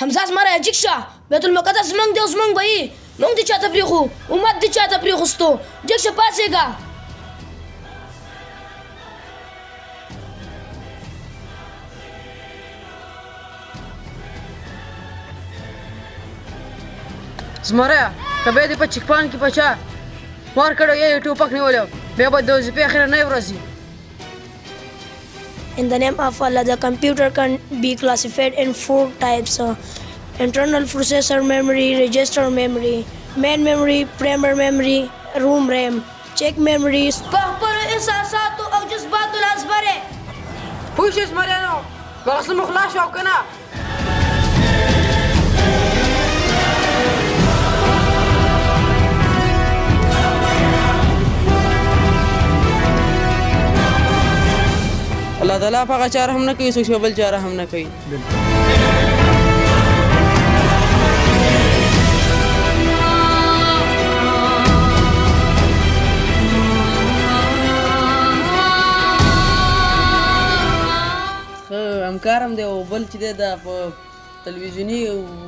حمزه زمری جګ شه، بیت المقدس زموږ دی او زموږ به یي، موږ دې چاته پرېښو، امت دې چاته پرېښوستو، جګ شه پاڅېږه. زمریه که بیا دې په چکپان کې په چا وار کړی یا یې ټوپک نیولی بیا به د وظیفې اخره نه ورځي. In the name of Allah, the computer can be classified in four types: internal processor memory, register memory, main memory, primary memory, ROM RAM, check memory. په خپلو احساساتو او جذباتو لاس بری. پوه شئ زمریانو، مغزه مو خلاص شو او که نه؟ الله تعالی په هغه چا رحم نه کوي څوک چې په بل چا رحم نه کوي. ښه همکار هم دی او بل چې دی دا په تلویزیوني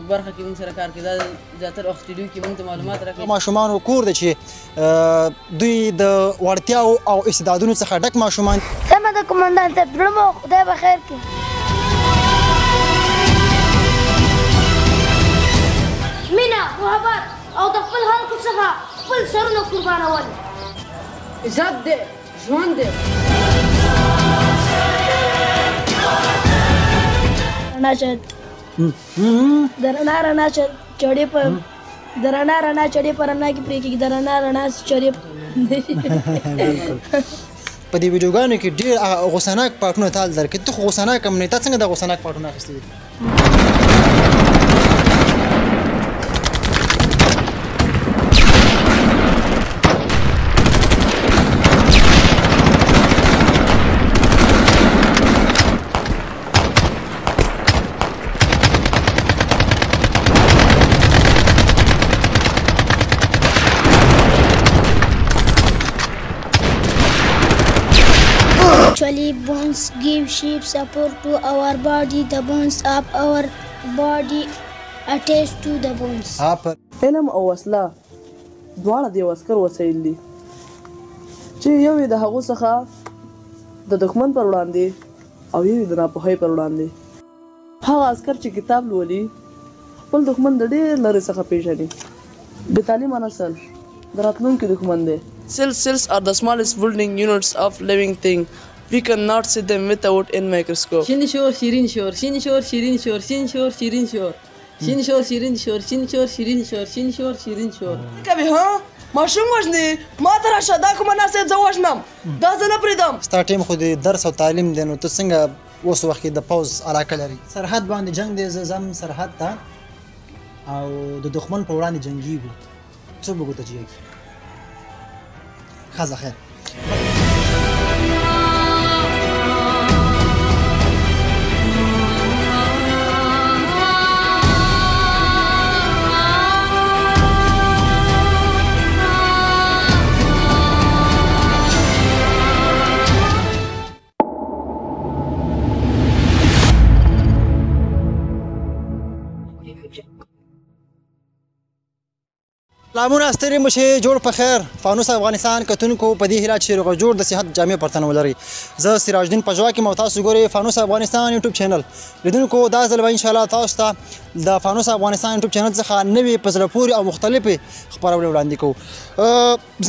برخه کې موږ سره کار کوي، دا زیاتره وخت سټوډیو کې موږ ته معلومات راکوي. ماشومانو کور دی چې دوی د وړتیاو او استعدادونو څخه ډک ماشومان. سمه ده قومندان صاحب، زړه مو خدای به خیر کړي. مینه، محبت او د خپل خلکو څخه خپل سرونه قربانول. عزت دی، ژوند دی. رڼا شد د رڼا رڼا چړې په د رڼا رڼا چړې په رڼا کې پرې کېږي، د رڼا رڼا چړې. په دې ویډیوګانو کې ډېر غوسناک پارټونه تال درکړي، ته خو غوسناک هم نه یې، تا څنګه دا غوسناک پارټونه اخیستي دي؟ Actually, bones give shape support to our body. The bones of our body attach to the bones. علم او وسله دواړه د یو عسکر وسایل دي چې یو یې د هغو څخه د دښمن پر وړاندې او یو یې د ناپوهۍ پر وړاندې. هغه عسکر چې کتاب لولي خپل دښمن د ډېر لرې څخه پیژني. بې تعلیمه نسل د راتلونکي دښمن دی. Cells are the smallest building units of living thing. We cannot see them without in microscope. شین شور شیرین شور شین شور شیرین شور شین شور شیرین شور شین شور شیرین شور شین شور شیرین شور شین شور شیرین شور. کوي ها ماشوم وژني، ما ته راشه، دا کومه ناسته زه وژنم، دا زه نه پرېږدم. ستا ټیم خو د درس او تعلیم دی، نو ته څنګه اوس وخت کې د پوځ علاقه لري؟ سرحد باندې جنګ دی، زه ځم سرحد ته او د دښمن په وړاندې جنګیږو، څوک به ګوته جګه کړي؟ ښځه خیر. سلامونه، ستړي مه شئ، جوړ په خیر. فانوس افغانستان کتونکو په دې هیله چې روغ جوړ د صحت جامې پر تن ولرئ. زه سراج الدین پژواک یم او تاسو ګورئ فانوس افغانستان یوټیوب چینل. لیدونکو دا ځل به انشاءالله تاسو ته د فانوس افغانستان یوټیوب چینل څخه نوې په زړه پورې او مختلفې خپرونې وړاندې کوو.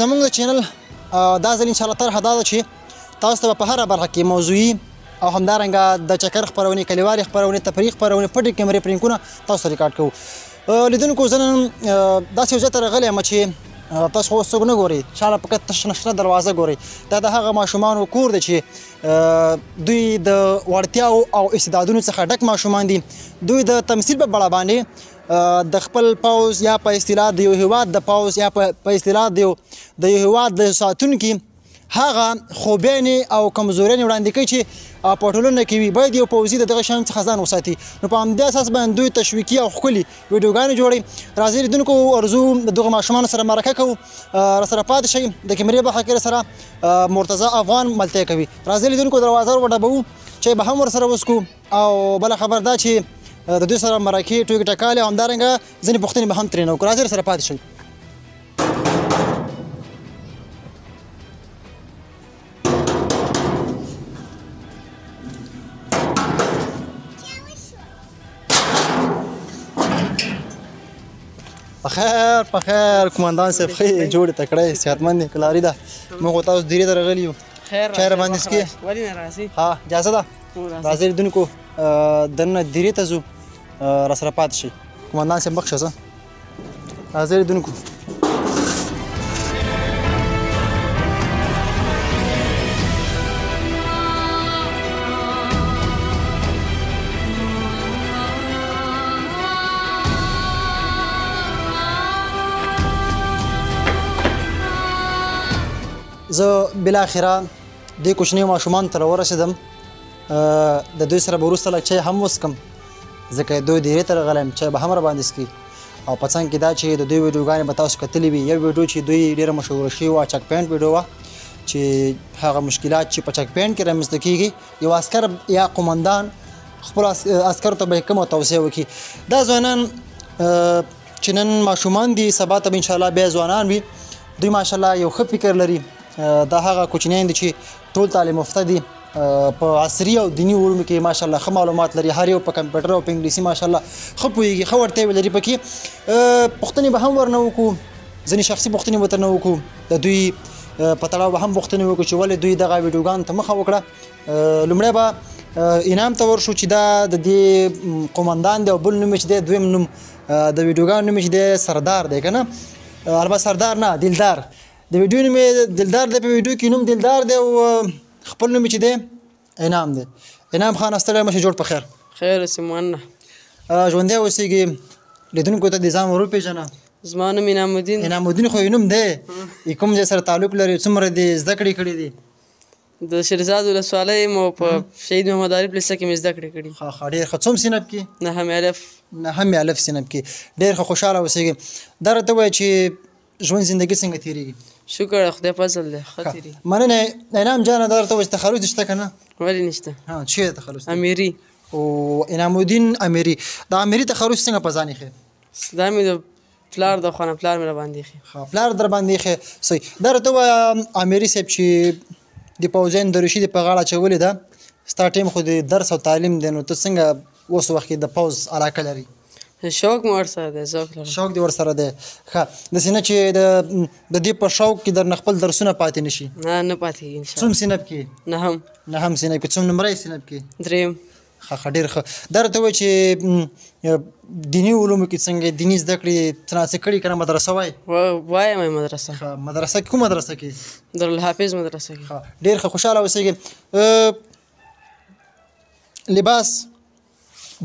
زموږ د چینل دا ځل انشاءالله طرحه دا ده چې تاسو ته به په هره برخه کې موضوعي او همدارنګه د چکر خپرونې، کلیوالې خپرونې، تفریح خپرونې، پټې کیمرې پرینکونه تاسو ته ریکارډ کوو. لیدونکو زه نن داسې یو ځای ته راغلی یم چې تاسو خو اوس څوک نه ګورئ، شاله فقط شنه شنه دروازه ګورئ. دا د هغه ماشومانو کور دی چې دوی د وړتیاو او استعدادونو څخه ډک ماشومان دي. دوی د تمثیل په بڼه باندې د خپل پوځ یا په اصطلاح د یو هیواد د پوځ یا په اصطلاح د یو هیواد د ساتونکي هغه خوبیانې او کمزوریانې وړاندې کوي چې په ټولنه کې وي. باید یو پوځي د دغه شیانو څخه ځان وساتي. نو په همدې اساس باندې دوی تشویقي او ښکلي ویډیوګانې جوړوي. راځئ لیدونکو ورځو د دغو ماشومانو سره مرکه کوو، راسره پاتې شئ. د کیمرې برخه کې راسره مرتضی افغان ملتیا کوي. راځئ لیدونکو دروازه وډبوو، چای به هم ورسره وڅکو. او بله خبر دا چې د دوی سره مرکې، ټوکې ټکالې او همدارنګه ځینې پوښتنې به هم ترېنه وکړو. راځئ سره پاتې شئ. پخیر پخیر قومندان صاحب، ښه یې، جوړ یې، تکړه یې، صحتمند یې؟ کلاري ده. موږ خو تاسو دیرې ته راغلي یو. خیر چای راباندې څکې؟ ولې نه راځي؟ ها، اجازه ده؟ راځئ لیدونکو، دننه دیرې ته ځو، راسره پاتې شئ. قومندان صاحب مخ شه، ځه. راځئ لیدونکو. زه بالاخره دې کوچنیو ماشومانو ته راورسېدم. د دوی سره به وروسته لږ چای هم وڅکم، ځکه دوی دیرې ته راغلی یم، چای به هم راباندې څکي. او په څنګ کې دا چې د دوی ویډیوګانې به تاسو کتلې وي. یو ویډیو چې دوی ډېره مشهوره شوې وه، چک پینټ ویډیو وه، چې هغه مشکلات چې په چک پینټ کې رامنځته کېږي، یو عسکر یا قومندان خپل عسکرو ته به یې کومه توصیه وکړي. دا ځوانان چې نن ماشومان دي، سبا ته به انشاءالله بیا ځوانان وي. دوی ماشاءالله یو ښه فکر لري. دا هغه کوچنیان دي چې ټول تعلیم یافته دي، په عصري او دیني علومو کې ماشاءالله ښه معلومات لري. هر یو په کمپیوټر او په انګلیسي ماشاءالله ښه پوهېږي، ښه وړتیاوې لري. پکې پوښتنې به هم ورنه وکړو، ځینې شخصي پوښتنې به ترنه وکړو، د دوی په تړاو به هم پوښتنې وکړو چې ولې دوی دغه ویډیوګانو ته مخه وکړه. لومړی به انعام ته ورشو چې دا د دې قومندان دی، او بل نوم یې چې دی، دویم نوم د ویډیوګانو نوم یې چې دی سردار دی که نه؟ البته سردار نه، دلدار. د ویډیو نوم یې دلدار دی، په ویډیو کې نوم دلدار دی او خپل نوم یې چې دی انعام دی. انعام خان، ستړی مه شې، جوړ په خیر. خیر اوسې، مننه. ژوندی اوسېږي. لیدونکو ته د ځان ور وپېژنه. زما نوم انعام الدین. انعام الدین خو یې نوم دی، یې کوم ځای سره تعلق لري، څومره دې زده کړې کړې دي؟ د شیرزاد ولسوالۍ یم او په شهید محمد عارف لیسه کې مې زده کړې کړي. ښه ښه، ډېر ښه. څوم صنف کې؟ نهم الف. نهم الف صنف کې، ډېر ښه، خوشحاله اوسېږي. دا راته ووایه چې ژوند زندګي څنګه تېرېږي؟ شکر خدای فضل دی، ښه تېرېږي. مننه انعام جانه. دا راته ووایه چې تخلص دې شته که نه؟ ولې نشته؟ ها، څه دی تخلص؟ امیري. او انعام الدین امیري، د امیري تخلص څنګه په ځان ایښی؟ دا مې د پلار د خوا نه، پلار مې راباندې ایښی. ښه، پلار در باندې ایښی، صحیح. دا راته ووایه امیري صاحب چې د پوځیانو دریشي دې په غاړه اچولې ده، ستا ټایم خو د درس او تعلیم دی، نو ته څنګه اوس وخت کې د پوځ علاقه لري؟ شوق مې ورسره دی، ذوق لرم. شوق دې ورسره دی. ښه، داسې نه چې د دې په شوق کې درنه خپل درسونه پاتې نه شي؟ نه، نه پاتې کېږي انشاءالله. څوم صنف کې؟ نهم. نهم صنف کې، څوم نمره یې صنف کې؟ دریم. ښه ښه، ډېر ښه. دا راته ووایه چې دیني علومو کې څنګه، دیني زده کړې څه نا څه کړي که نه؟ مدرسه وایې؟ وایم یې مدرسه. ښه، مدرسه کې کومه مدرسه کې؟ دارالحافظ مدرسه کې. ښه، ډېر ښه، خوشحاله اوسېږئ. لباس،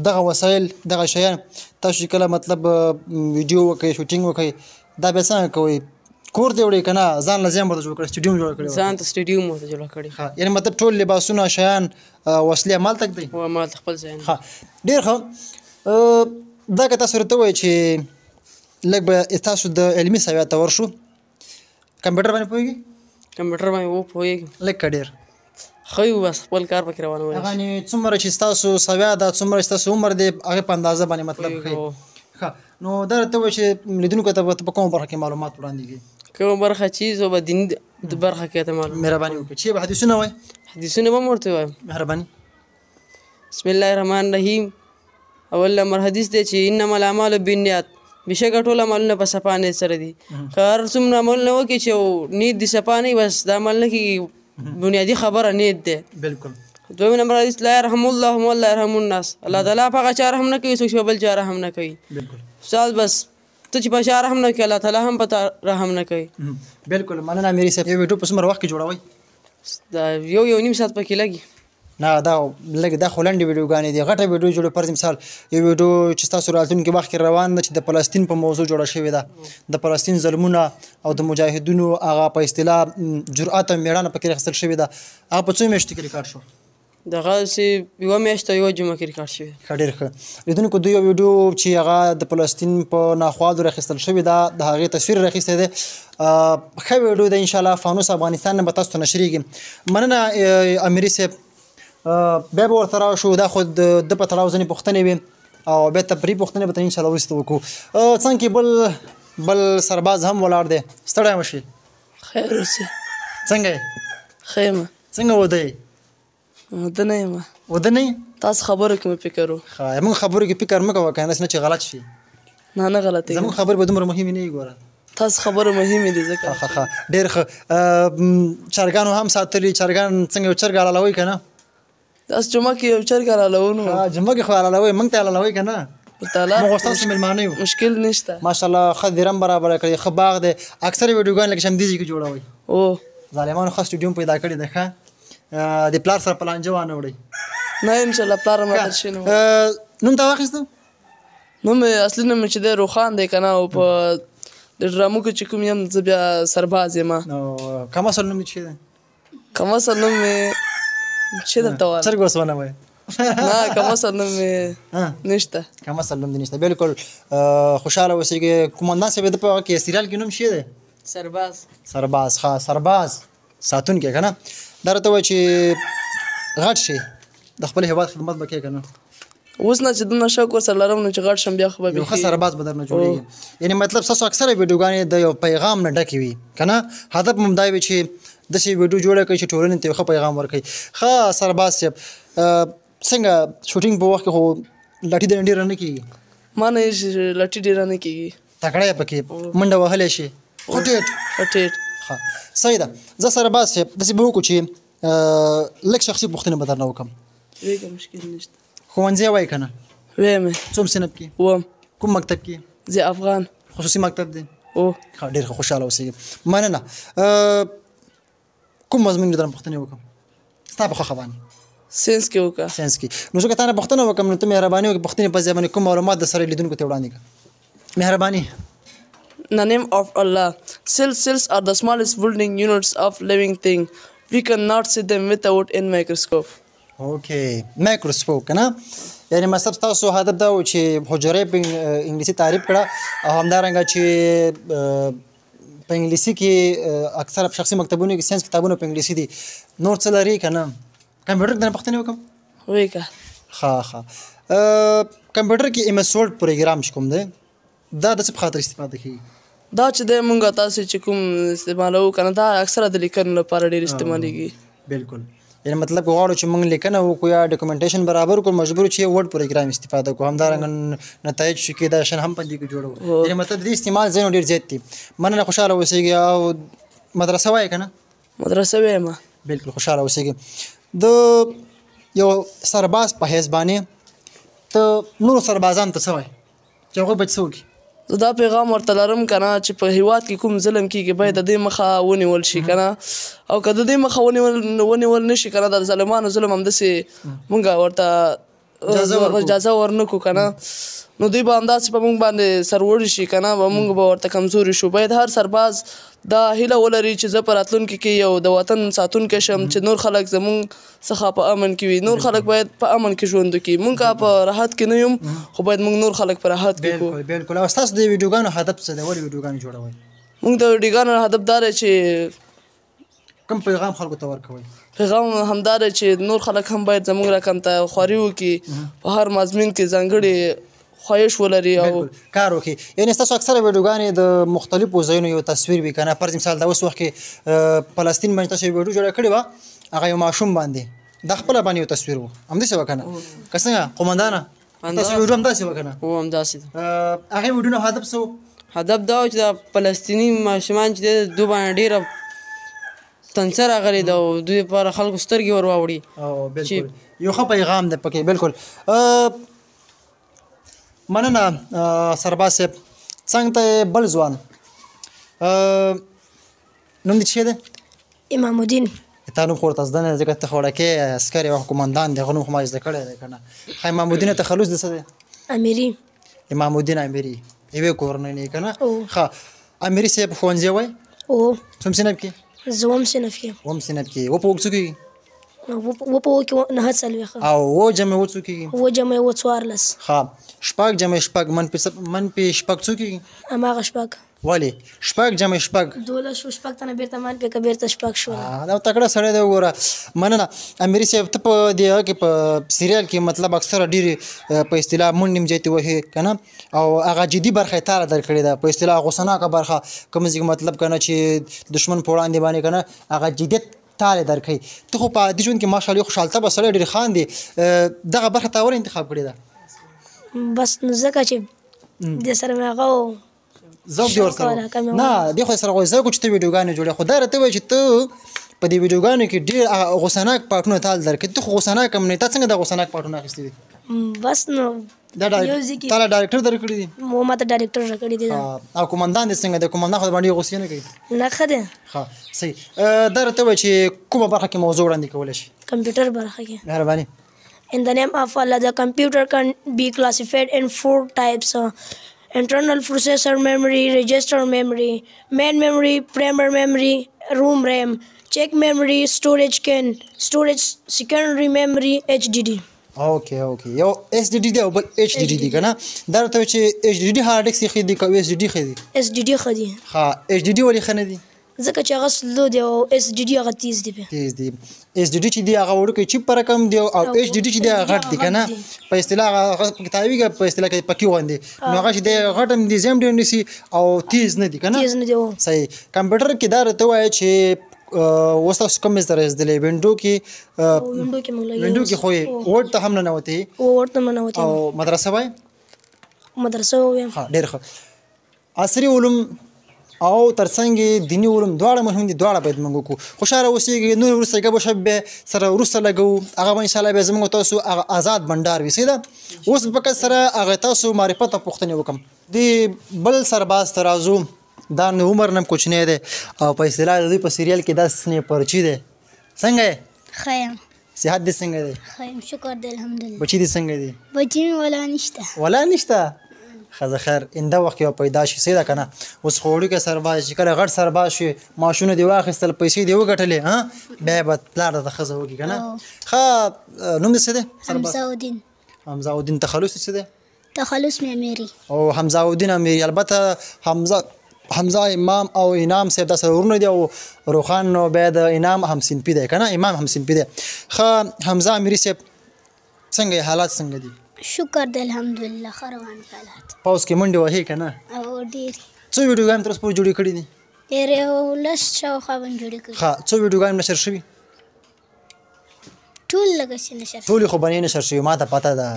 دغه وسایل، دغه شیان تاسو چې کله مطلب ویډیو وکړئ، شوټینګ وکړئ، دا بیا څنګه کوئ؟ کور ته وړئ که نه ځان له ځان ورته جوړ کړی، سټډیوم جوړ کړی؟ ځان ته سټډیوم ورته جوړ کړی. ښه، یعنې مطلب ټول لباسونه، شیان، وسلې همالته ږدئ؟ هو، همالته خپل ځای. ښه، ډېر ښه. دا که تاسو راته ووایئ چې لږ به تاسو د علمي سویه ته ورشو، کمپیوټر باندې پوهېږي؟ کمپیوټر باندې و پوهېږم. لږ که ډېر؟ ښه یو، بس خپل کار پکې روانولی شي. یعنې څومره چې ستاسو سویه ده، څومره چې ستاسو عمر دی، هغې په اندازه باندې مطلب ښه. ښه، نو دا راته ووایه چې لیدونکو ته به په کومه برخه کې معلومات وړاندې کړي؟ کومه برخه چې زه به دیني د برخه کې ته معلومات. مهرباني وکړئ، چې به حدیثونه وایي؟ حدیثونه به هم ورته وایم. مهرباني. بسم الله الرحمن الرحیم. اول نمبر حدیث دی چې انما الاعمال بالنیات، بېشکه ټول عملونه په صفا نیت سره دي. که هر څومره عملونه وکړي چې نیت دې صفا نه وي، بس دا عمل نه کېږي. بنیادي خبره نیت دی. بالکل. دویم نمبر حدیث لا يرحم الله من لا يرحم الناس، الله تعالی په هغه چا رحم نه کوي څوک چې په بل چا رحم نه کوي. بالکل. مثال بس ته چې په چا رحم نه کوي، الله تعالی هم په تا رحم نه کوي. بالکل. مننه امیري صاحب. یو ویډیو په څومره وخت کې جوړوئ؟ دا یو یو نیم ساعت پکې لګي. نه، دا لږ، دا خو لنډې ویډیوګانې دي. غټه ویډیو جوړو، فرض مثال یو ویډیو چې ستاسو راتلونکي وخت کې روان ده چې د فلسطین په موضوع جوړه شوې ده، د فلسطین ظلمونه او د مجاهدینو هغه په اصطلاح جرأت او مېړانه پکې اخیستل شوې ده، هغه په څو میاشتو کې ریکارډ شو؟ دغه سي یوه میاشت او یوه جمعه کې ریکارډ شوې. ښه، ډېر ښه. لیدونکو، دوی یو ویډیو چې هغه د فلسطین په ناخوالو راخیستل شوې ده، د هغې تصویر راخیستی دی. ښه ویډیو ده، انشاءالله فانوس افغانستان نه به تاسو ته نشرېږي. مننه امیري صاحب. بیا به ورته راشو. دا خو د ده په تړاو ځینې پوښتنې وې. او بیا تفریح پوښتنې به ترې انشاءالله وروسته وکړو. څنګه کې بل سرباز هم ولاړ دی. ستړی مه شې. خیر اوسې. څنګه یې؟ ښه یم. څنګه وده یې؟ وده نه یم. وده نه یې؟ تاسو خبرو کې مې فکر و. ښه، موږ خبرو کې فکر مه کوه که نه چې غلط شي. نه نه غلطېږم. زموږ خبرې به دومره مهمې نه وي. ګوره تاسو خبرې مهمې دي ځکه. ښه ښه، ډېر ښه. چرګانو هم ساتلي. چرګان څنګه یو چرګ حلالوئ که نه؟ تاسو جمعه کې یو چرګ حلالوو نو. جمعه کې خو حلالوئ، موږ ته حلالوئ که نه؟ موږ خو ستاسو مېلمانه یو. مشکل نشته. ماشاءالله ښه دیرم برابره کړې، ښه باغ دی. اکثره ویډیوګانې لکه چې همدې ځای کې جوړوئ. او ظالمانو ښه سټوډیوم پیدا کړی دی. ښه د پلار سره په لانجه وانه وړئ. نه انشاءالله پلار هم راته شي. نو نوم تا واخیسته؟ نوم مې اصلي نوم مې چې دی روښان دی که نه، او په د ډرامو کې چې کوم یم زه بیا سرباز یم. نو کوم اصل نوم دې چې دی؟ کوم اصل نوم مې چې درته وایم؟ چرګ اوس ونه وایې. نه کوم اصل نوم مې نشته. کوم اصل نوم دې نشته. بالکل خوشحاله اوسېږئ. قومندان صاحب د په هغه کې سریال کې نوم شی دی؟ سرباز. سرباز. ښه، سرباز ساتونکی که نه. دا راته وایي چې غټ شي د خپل هېواد خدمت به کوې که نه؟ اوس نه چې دومره شوق ورسره لرم نو چې غټ شم بیا خو به یو ښه سرباز به درنه جوړېږي. یعنې مطلب ستاسو اکثره ویډیوګانې د یو پیغام نه ډکې وي که نه؟ هدف مو دا وي چې داسې ویډیو جوړه کړئ چې ټولنې ته یو ښه پیغام ورکړئ. ښه سرباز صاحب، څنګه شوټینګ په وخت کې خو لټي درنه ډېره نه کېږي؟ ما نه لټي ډېره نه کېږي. تکړه یې پکې، منډه وهلی شي، خو ټیټ. ښه ټیټ. ښه صحیح ده. زه سرباز صاحب داسې به وکړو چې لږ شخصي پوښتنې به درنه وکړم. ویږه، مشکل نشته. ښوونځی وایې که نه؟ وایم. څوم صنف کې؟ اووم. کوم مکتب کې؟ زه افغان. خصوصي مکتب دی؟ او. ښه، ډېر ښه، خوشحاله اوسېږئ. مننه. کوم مضمون کې درنه پوښتنې وکړم ستا په خوښه باندې؟ ساینس کې وکړه. ساینس کې. نو زه که تا نه پوښتنه وکړم نو ته مهرباني وکړه پوښتنې په ځای باندې کوم معلومات د سره لیدونکو ته وړاندې کړه. مهرباني. The name of Allah. Cells are the smallest building units of living thing. We cannot see them without in microscope. اوکی، مایکروسکوپ که نه؟ یعنې مطلب ستاسو هدف دا و چې حجرې په انګلیسي تعریف کړه، او همدارنګه چې په انګلیسي کې اکثره په شخصي مکتبونو کې ساینس کتابونه په انګلیسي دي. نور څه لري که نه؟ کمپیوټر کې درنه پوښتنې وکړم؟ ویکه. ښه ښه. کمپیوټر کې ایم اس ورډ پروګرام چې کوم دی دا د څه په خاطر استفاده کېږي؟ دا چې دی مونږ تاسو چې کوم استعمالوو که نه، دا اکثره د لیکنو لپاره ډېر استعمالېږي. بالکل، یعنې مطلب که غواړو چې موږ لیکنه وکړو یا ډاکومنټیشن برابر کړو، مجبور چې ورډ پروګرام استفاده کړو. همدارنګه نتایج چې کې دا شیان هم په دې کې جوړوو. یعنې مطلب د دې استعمال ځایونه ډېر زیات دي. مننه، خوشحاله اوسېږئ. او مدرسه وایې که نه؟ مدرسه وایم. بالکل، خوشحاله اوسېږئ. د یو سرباز په حیث باندې ته نورو سربازانو ته څه وایې چې هغوی باید څه وکړي؟ زه دا پیغام ورته لرم که نه چې په هیواد کې کوم ظلم کېږي باید د دې مخه ونیول شي که نه، او که د دې مخه ونیول نه شي که نه، د ظالمانو ظلم همداسې مونږ ورته اجازه ورنکړو که نه، نو دوی به همداسې په مونږ باندې سرلوړي شي که نه، به مونږ به ورته کمزوري شو. باید هر سرباز دا هیله ولري چې زه په راتلونکي کې یو د وطن ساتونکی شم، چې نور خلک زمونږ څخه په امن کې وي. نور خلک باید په امن کې ژوند وکړي. مونږ په راحت کې نه یم، خو باید مونږ نور خلک په راحت کې کړو. بالکل بالکل. او ستاسو د ویډیوګانو هدف څه دی؟ ولې ویډیوګانې جوړوئ؟ مونږ د ویډیوګانو هدف دا دی چې کوم پیغام خلکو ته ورکوئ؟ پیغام همدا دی چې نور خلک هم باید زمونږ رقم ته خواري وکړي، په هر مضمون کې ځانګړي خواهش ولري او کار وکړي. یعنې ستاسو اکثره ویډیوګانې د مختلفو ځایونو یو تصویر وي که نه؟ فرض مثال دا اوس وخت کې فلسطین باندې تاسو یو ویډیو جوړه کړې وه، هغه یو ماشوم باندې دا خپله باندې یو تصویر و، همداسې وه که نه؟ که څنګه قومندانه؟ تاسو ویډیو همداسې وه که نه؟ هو همداسې ده. هغې ویډیو هدف څه و؟ هدف دا و چې دا فلسطیني ماشومان چې دی دوی باندې ډېره تنڅه راغلې ده او دوی لپاره خلکو سترګې ور واوړي. بالکل، یو ښه پیغام دی پکې. بالکل، مننه سرباز صاحب. څنګ ته بل ځوان، نوم دې څه دی؟ امام الدین. تا نوم خو ورته زده نه دی ځکه ته خو وړکی عسکر یې، قومندان دی، هغه نوم خو ما زده کړی دی که نه؟ ښه، امام الدین تخلص دې څه دی؟ امیري. امام الدین امیري، یوې کورنۍ نه یې که نه؟ ښه، امیري صاحب ښوونځی وایې؟ هو. څوم صنف کې؟ زه اووم صنف کې. اووم صنف کې. و په څه کېږي؟ اووه په اووه کې 49. او اووه جمع اووه څو کېږي؟ اووه جمع اووه 14. ښه، شپږ جمع شپږ منفي شپږ څو کېږي؟ هماغه شپږ. ولې؟ شپږ جمع شپږ 12 شو، شپږ تنه بېرته منفي که بېرته شپږ شول. دا تکړه سړی دی وګوره. مننه امیري صاحب، ته په دې هغه کې په سریال کې مطلب اکثره ډېرې په اصطلاح منډې هم زیاتې وهې که نه، او هغه جدي برخه یې تاله درکړې ده، په اصطلاح غوسناکه برخه کوم ځای کې مطلب که نه چې دښمن په وړاندې باندې که نه هغه جدیت تاله درکوي. ته خو په عادي ژوند کې ماشاءالله خوشحالتبه سړی ډېر خاندې، دغه برخه تا ولې انتخاب کړې ده؟ بس نو ځکه چې دې سره مې هغه ذوق دې ورسره نه دې خو سره غو ذوق چې ته ویډیوګانې جوړې، خو دا راته وایي چې ته په دې ویډیوګانو کې ډېر غوسناک پارټونه تال درکړي، ته خو غوسناک هم نه، تا څنګه دا غوسناک پارټونه اخیستي دي؟ بس نو دا تاله ډایرکټر درکړي دي؟ مو ماته ډایرکټر راکړي دي. او کومندان دې څنګه دی؟ کومندان خو باندې غوسې نه کوي؟ نه، ښه دی. ښه صحیح. دا راته وایي چې کومه برخه کې موضوع وړاندې کولی شي؟ کمپیوټر برخه کې. مهرباني. In the name of Allah, the computer can be classified in four types: internal processor memory, register memory, main memory, primary memory, ROM RAM, check memory, storage can, storage secondary memory, HDD. اوکې اوکې، یو اس ډي ډي دی او بل ایچ ډي ډي دی که نه؟ دا راته وایي چې ایچ ډي ډي هارډ ډیسک ښه دی که اس ډي ډي ښه دی؟ اس ډي ډي ښه دی. ښه، ایچ ډي ډي ولې ښه نه دی؟ ځکه چې هغه سلو دی او اس ډي ډي هغه تیز دی. تیز دی. اس ډي ډي چې دی هغه وړوکی چیپ په رقم دی او ایچ ډي ډي چې دی هغه غټ دی که نه؟ په اصطلاح هغه پکې تاویږي، په اصطلاح کې پکې غوندې، نو هغه چې دی غټ هم دی، ځای هم ډېر نیسي او تیز نه دی که نه؟ تیز نه دی. صحیح. کمپیوټر کې دا راته ووایه چې اوس تاسو کوم ځای ته رسېدلی؟ وینډو کې؟ وینډو کې موږ لګیا وینډو کې خو یې ورډ ته هم ننوتې؟ ورډ ته ننوتې. او مدرسه وایې؟ مدرسه وایم. ښه، ډېر ښه. عصري علوم او ترڅنګ دیني علوم دواړه مهم دي، دواړه باید موږ وکړو. خوشحاله اوسېږئ. نور وروسته ګپ شپ به سره وروسته لګوو، هغه به انشاءالله بیا زموږ تاسو هغه آزاد بنډار وي. صحیح ده؟ اوس به فقط سره هغه تاسو معرفت او پوښتنې وکړم. دې بل سرباز ته راځو، دا نو عمر نم کوچنی دی او په اصطلاح د دوی په سریال کې دا سنیپرچي دی. څنګه یې؟ ښه یم. صحت دې څنګه دی؟ ښه یم، شکر دی، الحمدلله. بچي دې څنګه دي؟ بچي مې ولا نشته. ولا نشته؟ ښه خیر، اینده وخت کې به پیدا شي. صحیح ده که نه؟ اوس خو وړوکی سرباز چې کله غټ سرباز شي، معاشونه دې واخیستل، پیسې دې وګټلې، ها بیا به پلار درته ښځه وکړي که نه؟ ښه، نوم دې څه دی؟ حمزه الدین. حمزه الدین. تخلص دې څه دی؟ تخلص مې امیري. او حمزه الدین امیري. البته حمزه امام او انعام صاحب دا سره ورونه دي، او روښان نو بیا د انعام همصنفي دی که نه؟ امام همصنفي دی. ښه حمزه امیري صاحب، څنګه یې حالات څنګه دي؟ شکر دی، الحمدلله، ښه روان دي حالات. پوځ کې منډې وهې که نه؟ او ډېرې. څو ویډیوګانې تر اوسه پورې جوړې کړې دي؟ ډېرې، لس شاوخوا به جوړې کړي. ښه، څو ویډیوګانې نشر شوي؟ ټول لږه چې نشر شوي. ټولې خو به نه نشر شوي، ما ته پته ده.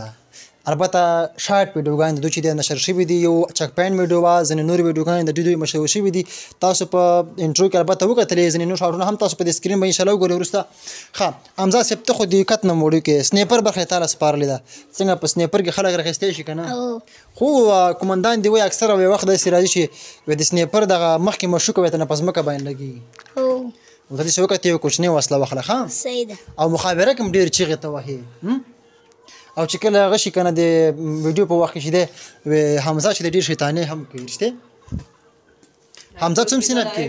البته شارټ ویډیوګانې د دوی چې دی نشر شوي دي، یو چک پاینټ ویډیو وه، ځینې نورې ویډیوګانې د دوی دوی مشهور شوي دي. تاسو په انټرو کې البته وکتلې، ځینې نور شارټونه هم تاسو په دې سکرین به انشاءالله وګورئ وروسته. ښه حمزه صاحب، ته خو د کت نه وړوکی سنیپر برخه یې تاله سپارلې ده، څنګه په سنیپر کې خلک راخیستی شي که نه؟ خو کومندان دې وایي اکثره وایي وخت داسې راځي چې د سنیپر دغه مخکې مشوکه وایي ته نه په ځمکه باندې لګېږي. نو ته داسې وکتې یو کوچنۍ وسله واخله. ښه صحیح ده. او مخابره کې هم ډېر چیغې ته وهې، او چې کله هغه شي که نه د ویډیو په وخت کې چې دی حمزه چې دی ډېر شیطاني هم کوي. رښتیا حمزه څوم صنف کې؟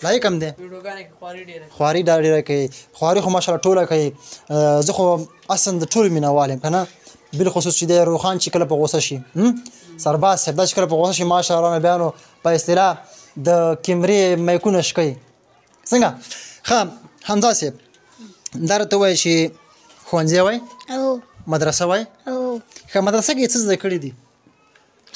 لایق هم دی، خواري دا ډېره کوي، خواري خو ماشاءالله ټوله کوي. زه خو اصلا د ټولو مینهوال یم که نه، بالخصوص چې دی روښان چې کله په غوسه شي، سرباز صاحب دا چې کله په غوسه شي ماشاءالله نو بیا نو په اصطلاح د کیمرې میکونه شکوي. څنګه؟ ښه حمزه صاحب، دا راته ووایه چې ښوونځی وایې؟ مدرسه وایې؟ ښه، مدرسه کې څه زده کړي دي؟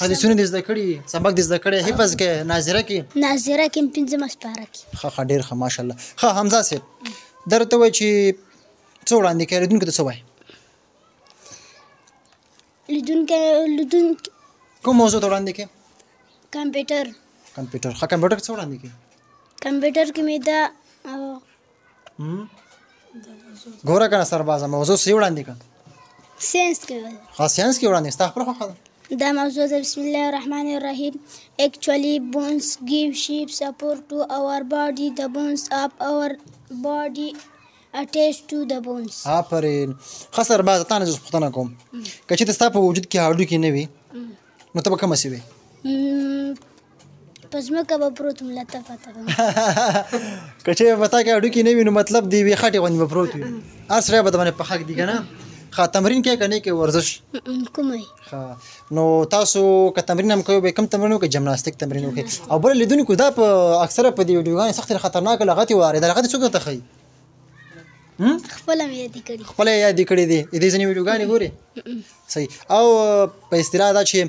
حدیثونه دې زده کړي، سبق دې زده کړی، حفظ کې، ناظره کې؟ ناظره کې پنځمه سپاره کې. ښه ښه، ډېر ښه، ماشاءالله. ښه حمزه صاحب، دا راته ووایه چې څه وړاندې کوې لیدونکو ته، څه وایې؟ لیدونکي کوم موضوع ته وړاندې کوې؟ کمپیوټر. کمپیوټر. ښه، کمپیوټر کې څه وړاندې کوې؟ کمپیوټر کې مې دا ګوره که نه سربازه، موضوع څه وړاندې کړه؟ ساينس کې. ښه، ساينس کې وړاندې، ستا خپله خوښه ده. دا موضوع ده. بسم الله الرحمن الرحیم. Actually bones give shape support to our body. The bones of our body attached to the bones. آفرین. ښه سربازه، تا نه زه پوښتنه کوم، که چېرته ستا په وجود کې هډوکي نه وي نو ته به کومه سي وې؟ په ځمکه به پروت وم، لته پته به. که چېرې په تا کې هډوکي نه وي نو مطلب د یوې خټې غوندې به پروت وي، هر سړی به درباندې په حق دي که نه؟ ښه، تمرین کوې که نه کوې ورزش؟ کوم یې. ښه، نو تاسو که تمرین هم کوئ، به کوم تمرین وکړئ؟ جمناستیک تمرین وکړئ. او بله لیدونکو دا په اکثره په دې ویډیوګانې سختې خطرناکه لغتې وارې، دا لغتې څوک درته ښیي؟ خپله مې یادې کړي. خپله یې یادې کړې دي. د دې ځینې ویډیوګانې ګورې؟ صحیح. او په اصطلاح دا چې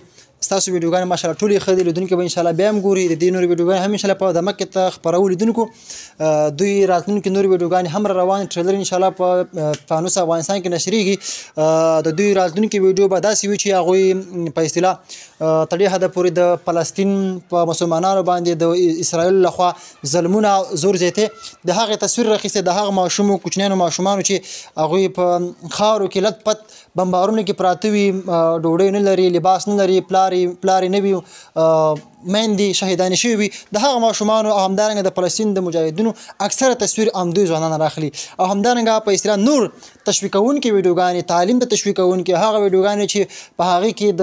ستاسو ویډیوګانې ماشاءالله ټولې ښه دي، لیدونکي به انشاءالله بیا هم ګوري. د دې نورې ویډیوګانې هم انشاءالله په دمک کې ته خپرو لیدونکو. دوی راتلونکي نورې ویډیوګانې هم را روانې، ټریلر انشاءالله په فانوس افغانستان کې نشریږي. د دوی راتلونکي ویډیو به داسې وي چې هغوی په اصطلاح تر ډېر حده پورې د فلسطین په مسلمانانو باندې د اسرائیل لخوا ظلمونه زور زیاتی د هغې تصویر راخیستی، د هغه ماشومو کوچنیانو ماشومانو چې هغوی په خاورو کې لت پت بمبارونو کې پراته وي، ډوډۍ نه لري، لباس نه لري، پلار یې نه وي، میندې شهیدانې شوي وي، د هغه ماشومانو او همدارنګه د فلسطین د مجاهدینو اکثره تصویر همدوی ځوانان راخلي. او همدارنګه په اصطلاح نور تشویقوونکې ویډیوګانې، تعلیم ته تشویقوونکې هغه ویډیوګانې چې په هغې کې د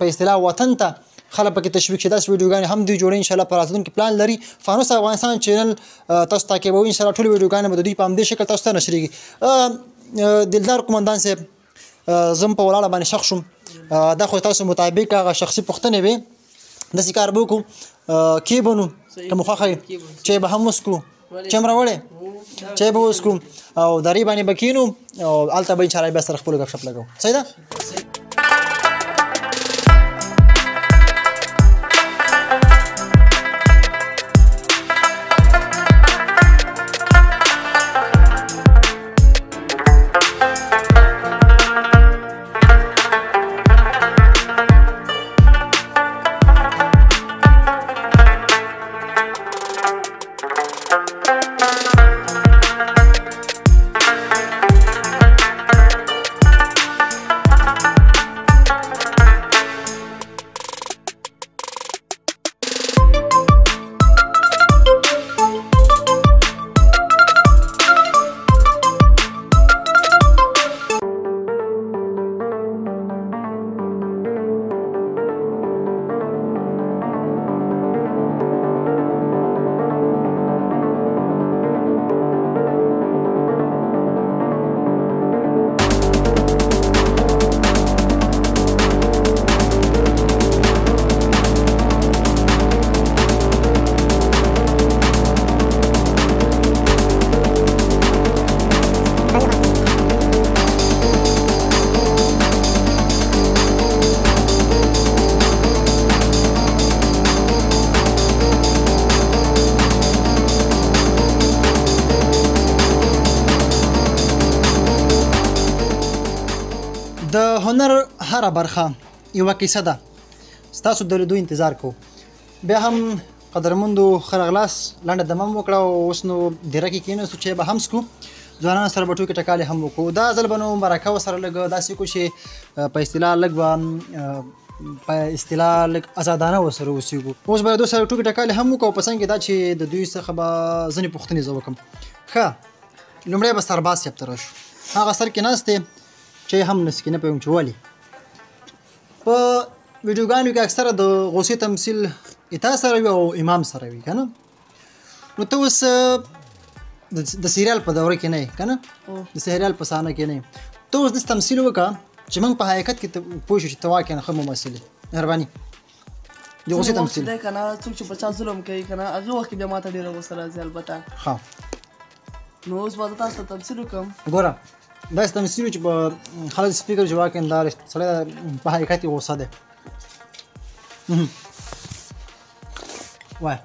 په اصطلاح وطن ته خلک پکې تشویق شي، داسې ویډیوګانې هم دوی جوړوي انشاءالله په راتلونکي پلان لري. فانوس افغانستان چینل تاسو تعقیبوي انشاءالله ټولې ویډیوګانې به د دوی په همدې شکل تاسو ته نشرېږي. دلدار قومندان صاحب، زه هم په ولاړه باندې شخ شوم. دا خو تاسو مطابق هغه شخصي پوښتنې وې، داسې کار به وکړو، کښېبنو که مو خوښه وي، چای به هم وڅکو، چای هم راوړی، چای به وڅکو او درې باندې به کښېنو او هلته به انشاءالله بیا سره خپلو ګپ شپ لګوو. صحیح ده؟ د هنر هره برخه یوه کیسه ده، ستاسو د لیدو انتظار کوو. بیا هم قدرمندو ښه راغلاست، لنډه دمه مو وکړه او اوس نو دیره کې کښېناستو، چای به هم څکو، ځوانانو سره به ټوکې ټکالې هم وکړو. دا ځل به نو مرکه ورسره لږ داسې وکړو چې په اصطلاح لږ به په اصطلاح لږ ازادانه ورسره اوسېږو. اوس به دوی سره ټوکې ټکالې هم وکړو او په څنګ کې دا چې د دوی څخه به ځینې پوښتنې زه وکړم. ښه، لومړی به سرباز صاحب ته راشو. هغه سر کې ناست دی، چای هم نه څکي، نه پوهېږم چې ولې. په ویډیوګانو کې اکثره د غوسې تمثیل اتا سره وي او امام سره وي که نه؟ نو ته اوس د سریال په دوره کې نه یې که نه، د سریال په صحنه کې نه یې، ته اوس داسې تمثیل وکړه چې موږ په حقیقت کې پوه شو چې ته واقعا ښه ممثل یې. مهرباني. د غوسې تمثیل دی که نه، څوک چې په چا ظلم کوي که نه، هغه وخت کې بیا ماته ډېره غوسه راځي البته. ښه، نو اوس به زه تاسو ته تمثیل وکړم. ګوره داسې تمثیل چې په خلک داسې فکر چې واقعا دا سړی په حقیقت کې غوسه دی. وایه.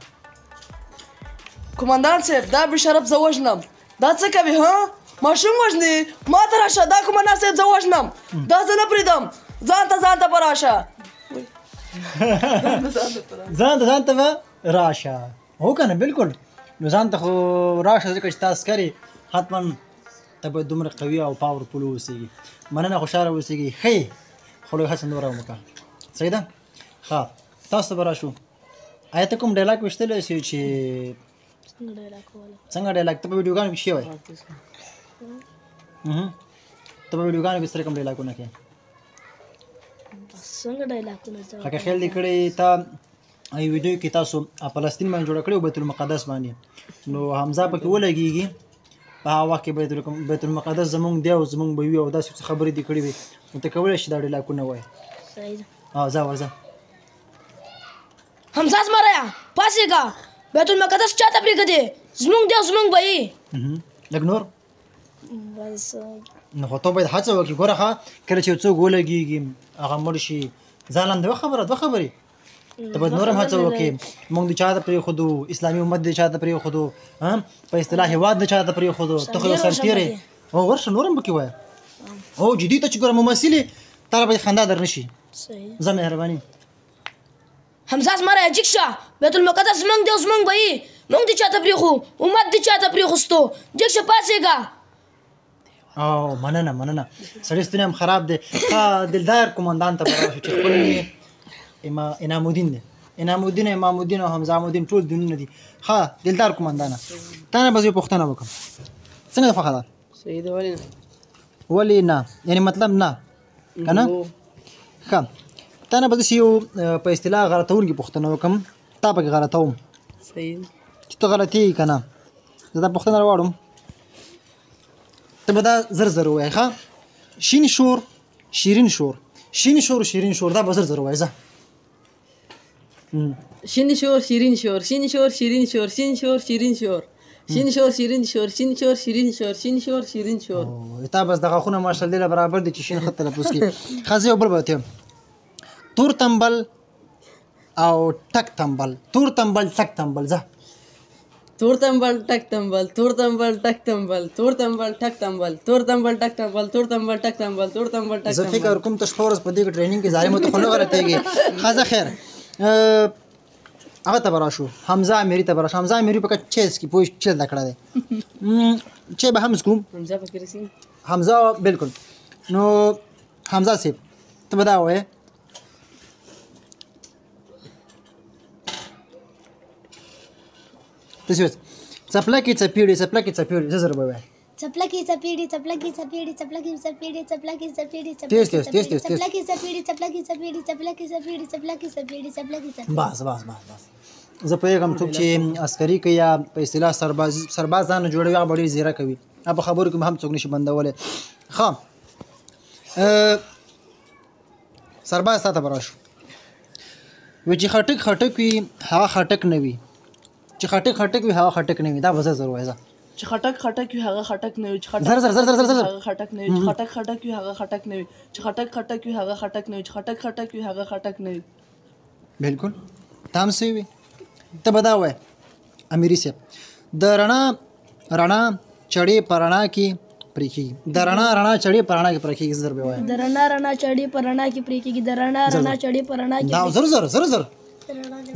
قومندان صاحب، دا بې شرف زه وژنم، دا څه کوي؟ ها، ماشوم وژني، ما ته راشه. دا قومندان صاحب زه وژنم، دا زه نه پرېږدم، ځان ته ځان ته به راشه. ځان ته ځان ته به راشه. هو که نه؟ بالکل. نو ځان ته خو راشه، ځکه چې تا عسکر یې، حتما ته باید دومره قوي او پاورفول واوسېږي. مننه، خوشحاله اوسېږي. ښه یې، خو لږ هڅه نوره هم وکړه. صحیح ده؟ ښه، تاسو ته به راشو. آیا ته کوم ډایلاګ ویشتلی شې چې څنګه ډایلاګ ووایم؟ څنګه ډایلاګ؟ ته په ویډیوګانو کې څه وایې؟ ته په ویډیوګانو کې څه رقم ډایلاګونه کوې؟ څنګه ډایلاګونه زده؟ که خیال دې کړی تا ای ویډیو کې تاسو فلسطین باندې جوړه کړې بیت المقدس باندې، نو حمزه پکې ولګېږي. په هغه وخت کې بیت المقدس زمونږ دی او زمونږ به وي او داسې څه خبرې دې کړې وي، نو ته کولی شې دا ډیلاکونه وایې. صحیح ده. ځه ورځه. حمزه زمریه پاڅېږه، بیت المقدس چاته پرېږدې؟ زمونږ دی او زمونږ به یي. لږ نور بس. نو خو ته باید هڅه وکړې. ګوره ښه، کله چې یو څوک ولګېږي هغه مړ شي، ځان هم دوه خبره دوه خبرې، ته باید نور هم هڅه وکړې. موږ د چا ته پرېښودو، اسلامي امت د چا ته پرېښودو، په اصطلاح هېواد د چا ته پرېښودو. ته خو یو سرتېری او ورشه نور هم پکې وایه. او جدي ته چې ګوره ممثل یې، تا له باید خندا در نه شي. ځه مهرباني. حمزه زمری جګ شه، بیت المقدس زمونږ دی او زمونږ به یي. موږ د چا ته پرېښو، امت د چا ته پرېښوستو؟ جګ شه پاڅېږه. او مننه مننه، سړی ستونی هم خراب دی. ښه دلدار قومندان ته به راشو چې خپل نوم یې انعام الدین دی. انعام الدین، امام الدین او حمزه الدین ټول دینونه دي. ښه دلدار قومندانه، تا نه به زه یو پوښتنه وکړم. څنګه دې خوښه ده؟ صحیح ده. ولې نه؟ ولې نه یعنې مطلب نه که نه؟ ښه، تا نه به داسې یو په اصطلاح غلطوونکې پوښتنه وکړم، تا پکې غلطوم. صحیح. چې ته غلطېږې که نه. زه دا پوښتنه راواړم، ته به دا زر زر ووایې. ښه، شین شور شیرین شور، شین شور شیرین شور، دا به زر زر ووایې. ځه. شین شور شیرین شور، شین شور شیرین شور، شین شور شیرین شور، شین شور شیرین شور، شین شور شیرین شور، شین شور شیرین شور. تا بس د غاښونه ماشاءالله له برابر دي چې شین ښه تلفظ کړي. ښه زه یو بل به ته تور تنبل او ټک تنبل، تور تنبل ټک تنبل. ځه. تور تنبل ټک تنبل، تور تنبل ټک تنبل، تور تنبل ټک تنبل، تور تنبل ټک تنبل، تور تنبل ټک تنبل، تور تنبل ټک. زه فکر کوم ته شپه ورځ په دې کې ټریننګ کې ظالمه، ته خو نه غلطېږې. ښه ځه خیر، هغه ته به راشو، حمزه امیري ته به راشو. حمزه امیري په کچ چیز کې پوه چیز زده کړی دی، چې به هم څکو حمزه پکې رسي. حمزه بالکل. نو حمزه صاحب ته به دا وایې، ته څه څپلکې څپېړې، څپلکې څپېړې، زه زر به وایې. څپلکې څپېړې، څپلکې څپېړې، څپلکې څپېړې، څپلکې څپېړې، تیز تیز تیز تیز تیز. څپلکې څپېړې، څپلکې څپېړې، څپلکې څپېړې، څپلکې څپېړې، څپلکې څپېړې. بس بس بس بس. زه پوهېږم څوک چې عسکري کوي یا په اصطلاح سرباز ځان نه جوړوي، هغه به ډېر ځیرک وي، هغه په خبرو کې هم څوک نشي بندولی. ښه سرباز تا ته به راشو. وي چې خټک خټک وي هغه خټک نه وي، چې خټک خټک وي هغه خټک نه وي. دا به زر زر ووایه. ځه. چې خټک خټک وي هغه خټک نه وي، چې خټک زر زر زر زر زر زر. هغه خټک نه وي، چې خټک خټک وي هغه خټک نه وي، چې خټک خټک وي هغه خټک نه وي، چې خټک خټک وي هغه خټک نه وي. بالکل ته هم څه وي. ته به دا وایې امیري صاحب، د رڼا رڼا چړې په رڼا کې پرې کېږي، د رڼا رڼا چړې په رڼا کې پرې کېږي. زر به وایې. د رڼا رڼا چړې په رڼا کې پرې کېږي، د رڼا رڼا چړې په رڼا کې. دا زر زر زر زر.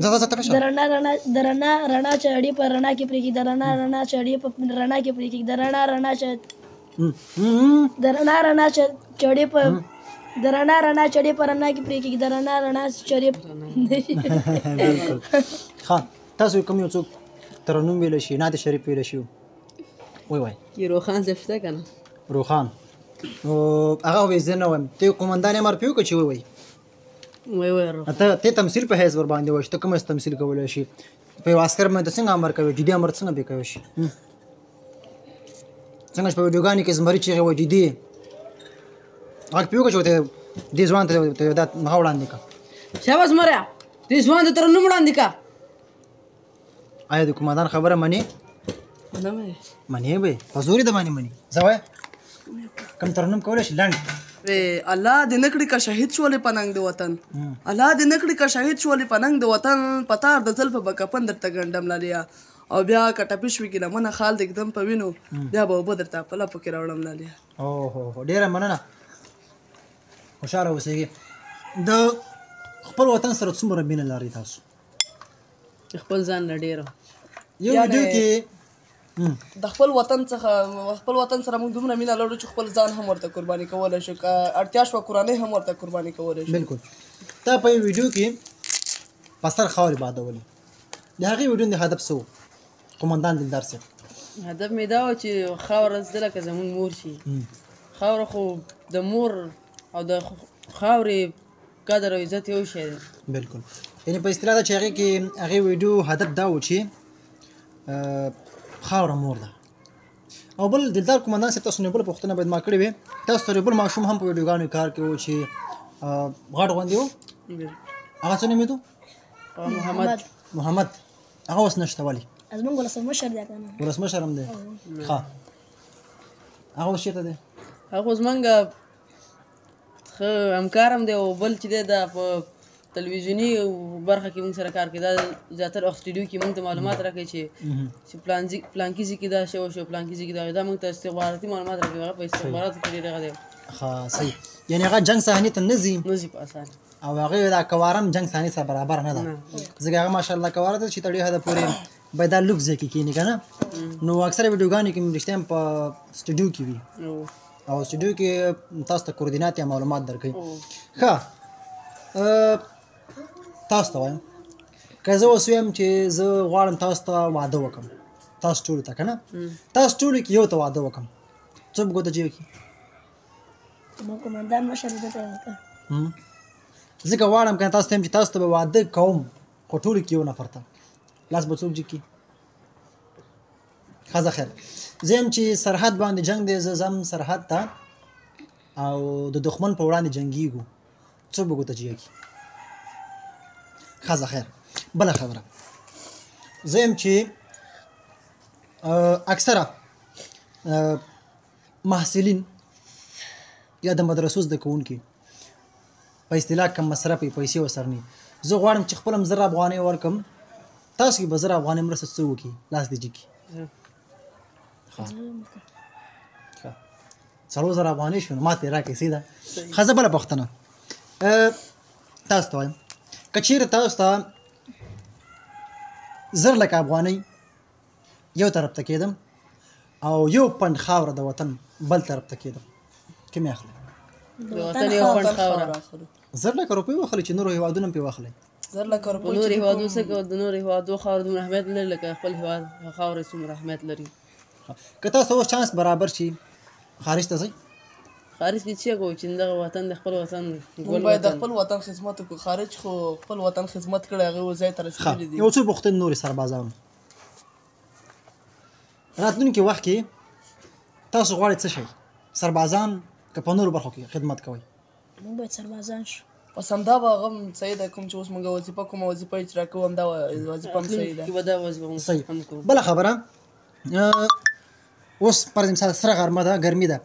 ځه ځه ته د رڼا رڼا، د رڼا رڼا چړې په رڼا کې پرې کېږي، د رڼا رڼا چړې په رڼا کې پرې کېږي، د رڼا رڼا د رڼا رڼا چړې په د رڼا رڼا چړې په رڼا کې پرې کېږي، د رڼا رڼا چړې. بالکل. ښه تاسو کوم یو څوک ترنم ویلی شي، نعت شریف ویلی شي؟ وای وای. کې روښان صاحب شته که نه؟ روښان نو هغه خو به زه نه وایم، ته قومندان امر پرې وکړه چې ووایي. وای وای روښان. ته تمثیل په حیث ورباندې وایې چې ته کوم تمثیل کولی شي. په یو عسکر باندې څنګه امر کوي، جدي امر څنګه پرې کوی شي؟ څنګه چې په ویډیوګانو کې زمري چیغې وایي، جدي غږ پرې وکړه چې ورته دې ځوان ته دا هغه وړاندې کړه. شاباس زمریه، دې ځوان ته ترنم وړاندې کړه. آیا د قومندان خبره منې؟ نه منې. منې به یې، په زور یې د باندې منې. ځه وایه، کوم ترنم کولی شي لنډ؟ الله دې نه کړي که شهید شولې په ننګ د وطن، الله دې نه کړي که شهید شولې په ننګ د وطن، په تار د زلفو به کفن درته ګنډم لالیه، او بیا که ټپي شوې ګیله منه خال دې ږدم په وینو، بیا به اوبه درته په لپو کې راوړم لالیه. اوه هو، ډېره مننه، خوشحاله اوسېږئ. د خپل وطن سره څومره مینه لرئ تاسو؟ خپل ځان نه ډېره. یو ویډیو کې د خپل وطن څخه، خپل وطن سره موږ دومره مینه لرو چې خپل ځان هم ورته قرباني کولی شو، که اړتیا شوه کورنۍ هم ورته قرباني کولی شو. بالکل. تا په یو ویډیو کې په سر خاورې بادولې، د هغې ویډیو د هدف څه و قومندان دلدار صاحب؟ هدف مې دا و چې خاوره زده لکه زموږ مور شي. خاوره خو د مور او د خاورې قدر او عزت یو شی دی. بالکل، یعنی په اصطلاح دا چې هغې کې هغې ویډیو هدف دا و چې خاوره مور ده. او بل دلدار قومندان صاحب، تاسو نه بله پوښتنه باید ما کړې وي. تاسو سره بل ماشوم هم په ویډیوګانو کار کوي چې غټ غوندې و، هغه څه نومېدو؟ محمد. محمد، هغه اوس نشته ولې؟ زمونږ ولسمشر دی که نه؟ ولسمشر هم دی. ښه، هغه اوس چېرته دی؟ هغه زمونږ ښه همکار هم دی، او بل چې دی دا په تلویزیوني برخه کې موږ سره کار کوي. دا زیاتره وخت سټډیو کې موږ ته معلومات راکوي چې پلانکي ځای کې دا شی وشو، پلانکي ځای کې دا موږ ته استخباراتي معلومات راکوي. هغه په استخباراتو کې ډېر هغه دی. ښه صحیح، یعنې هغه جنګ صحنې ته نه ځي؟ نه ځي په اسانه. او هغه دا کوارم جنګ صحنې سره برابر نه ده، ځکه هغه ماشاءالله کواره ده چې تر ډېره حده پورې باید دا لوکس ځای کې کښېني که نه. نو اکثره ویډیوګانې کې رښتیا هم په سټډیو کې وي، او سټډیو کې تاسو ته کوردینات یا معلومات درکوي. ښه، تاسو ته وایم که زه اوس وایم چې زه غواړم تاسو ته واده وکړم، تاسو ټولو ته که نه، تاسو ټولو کې یو ته واده وکړم، څوک به ګوته جیب کړي؟ زموږ قومندان مشر ده ته وکړه. ځکه غواړم که نه تاسو ته وایم چې تاسو ته به واده کوم، خو ټولو کې یو نفر ته لاس به څوک جګ کړي؟ ښه، خیر، زه یم چې سرحد باندې جنګ دی، زه ځم سرحد ته او د دښمن په وړاندې جنګیږو، څوک به ګوته جګه کړي؟ ښه، خیر، بله خبره، زه یم چې اکثره محصلین یا د مدرسو زده کوونکي په اصطلاح کم مصرفي پیسې ورسره نه، زه غواړم چې خپل هم 1000 افغانۍ ورکړم، تاسو کې به 1000 افغانۍ مرسته څه وکړي؟ لاس دې جګ کړي. ښه، 4000 افغانۍ شو، نو ماته یې راکړئ. صحیح ده. ښه، زه بله پوښتنه تاسو ته وایم، که چېرې تاسو ته 10 لکه افغانۍ یو طرف ته کېدم او یو پنډ خاوره د وطن بل طرف ته کېدم، کوم یې اخلئ؟ د وطن یو پنډ خاوره. 1000 لکه روپۍ واخلئ چې نورو هېوادونو هم پرې واخلئ. 1000 لکه روپۍ نور هېوادو څه کوو؟ د نورو هېوادو خاوره دومره اهمیت نه لري لکه خپل هېواد خاوره څومره اهمیت لري. که تاسو اوس چانس برابر شي خارج ته ځئ؟ خارج کې څه کوو چې دغه وطن د خپل وطن موږ باید د خپل وطن خدمت وکړو. خارج خو خپل وطن خدمت کړی، هغه ځای ته رسېدلي دي. یو څو پوښتنې نورې سربازانو، راتلونکي وخت کې تاسو غواړئ څه شئ؟ سربازان که په نورو برخو کې خدمت کوئ؟ موږ باید سربازان شو. بس همدا به هغه هم صحیح ده، کوم چې اوس موږ وظیفه کومه وظیفه اجرا کوو، همدا وظیفه هم صحیح ده. صحیح. بله خبره، اوس فرض مثال سره غرمه ده، ګرمي ده،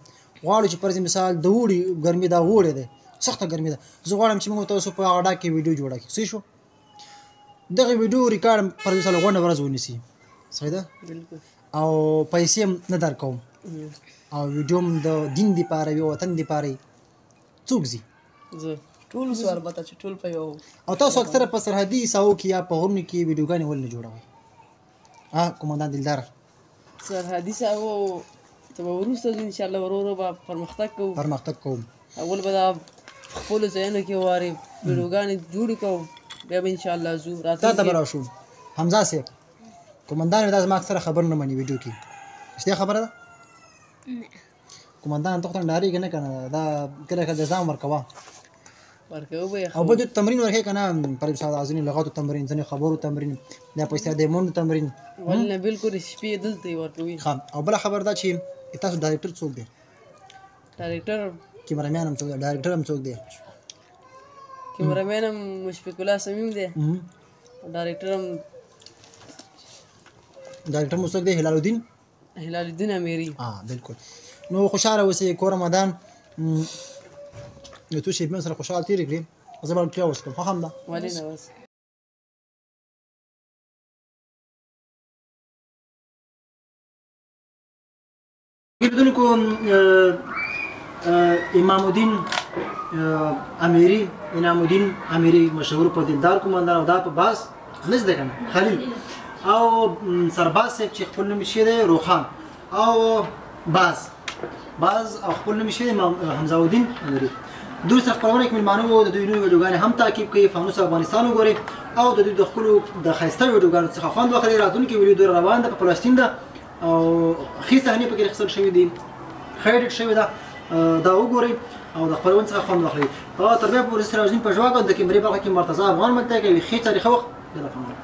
غواړو چې فرض مثال د اوړي ګرمي ده، اوړی دی، سخته ګرمي ده، زه غواړم چې موږ تاسو په هغه ډاک کې ویډیو جوړه کړو. صحیح شو؟ دغه ویډیو ریکارډ فرض مثال غونډه ورځ ونیسي، صحیح ده؟ او پیسې هم نه درکوم، او ویډیو هم د دین دپاره وي، وطن دپاره وي، څوک ځي؟ زه. ټول ځو، البته چې ټول په یو. او تاسو اکثره په سرحدي ساحو کې یا په غرونو کې ویډیوګانې ولې نه جوړوئ؟ قومندان دلدار، سرحدي ساحو ته به وروسته ځو انشاءالله، ورو ورو به پرمختګ کوو. پرمختګ کوو. اول به دا خپلو ځایونو کې وارې ویډیوګانې جوړې کوو، بیا به انشاءالله ځو. تا ته به راشو. حمزه صاحب، قومندان مې دا زما اکثره خبر نه مني ویډیو کې، رښتیا خبره ده؟ نه. قومندان ته خو ډارېږي نه که نه؟ دا کله کله ځان ورکوه. ورکوه به یې. او بل تمرین ورکوې که نه؟ پر مثال ځینې لغاتو تمرین، ځینې خبرو تمرین، یا په اصطلاح د منډو تمرین. ولې نه، بالکل شپې دلته یې ورکوي. ښه، او بله خبره دا چې تاسو ډایرکټر څوک دی؟ ډایرکټر کیمرامین هم څوک دی؟ ډایرکټر هم څوک دی؟ کیمرامین هم مشفق الله صمیم دی، ډایرکټر هم ډایرکټر مو څوک دی؟ هلال الدین. هلال الدین امیري. بالکل. نو خوشحاله اوسئ، کور مدان یو څو شېبې سره خوشحاله تېرې کړې. زه به چای وڅښم، ښه هم ده. ولې نه اوس. لیدونکو، امام الدین امیري، انعام الدین امیري مشهور په دلدار قومندان، او دا په باز نه زده که نه خلیل، او سرباز صاحب چې خپل نوم یې دی روښان، او باز باز او خپل نوم یې امام حمزه الدین امیري. دوی سره خپرونه کې مېلمانه وو. د دوی نورې ویډیوګانې هم تعقیب کړئ، فانوس افغانستان وګورئ او د دوی د ښکلو د ښایسته ویډیوګانو څخه خوند واخلئ. راتلونکې ویډیو دوی روان ده، په فلسطین ده، او ښې صحنې پکې اخیستل شوې دي، ښه ایډیټ شوې ده، دا وګورئ. او د خپرونې څخه خوند واخلئ. تر بیا پورې سراج الدین پژواک او د کیمرې برخه کې مرتضی افغان ملتیا کوي. ښې چارې ښه وخت، ډېر افغان.